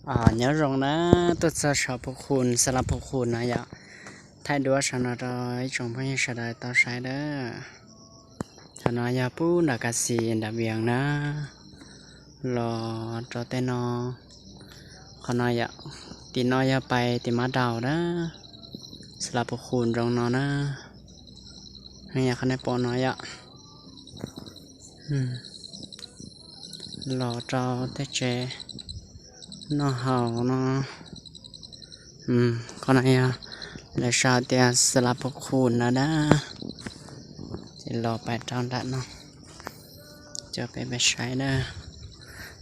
Nyob zoo na, tuaj txog saum Phu Khun, Xas Las Phu Khun no yom. Thaij duab saum no rau ib tsoom phooj ywg sawv daws tau saib dab. Saum no yog pub nram Kas Xis nram Vias na, los rau tej no. Qhov no yom, tim no yog pais tim Mab Daus dab, Xas Las Phu Khun nroog no na. Yog qhov nej pom no yom, los rau tej tsev noj haus no. Qhov no yog lawv sau tias Xas Las Phu Khun no dab. Ces los pais rau nram no, coj peb pais saib na.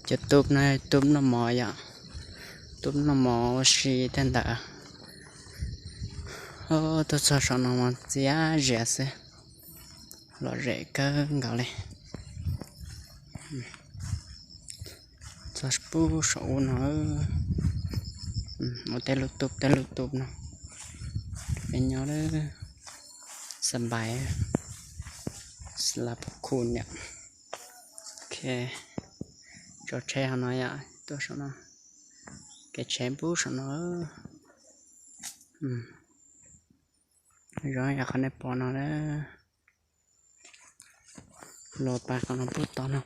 Cov tub no, tub noj mov yom, tub noj mov ua si tej ntawd. Tuaj txog saum no mas txias zias xwb, lom zem kawg nkaus li. Txog pub saum ub no, ua tej lub tub tej lub tub no, peb nyob lawm, xas npais, Xas Las Phu Khun yom. Ok, tso tsheb hauv no yom, tuaj saum no, kev tsheb pub saum no. Zoo yam qhov nej pom no na, los pais qhov no pub tod no.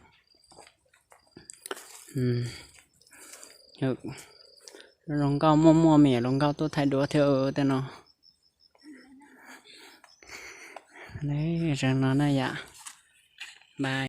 Hluas nkauj muaj muaj me nyuam hluas nkauj tuaj thaij duab thiab tej no. Zoo no na yom, bye.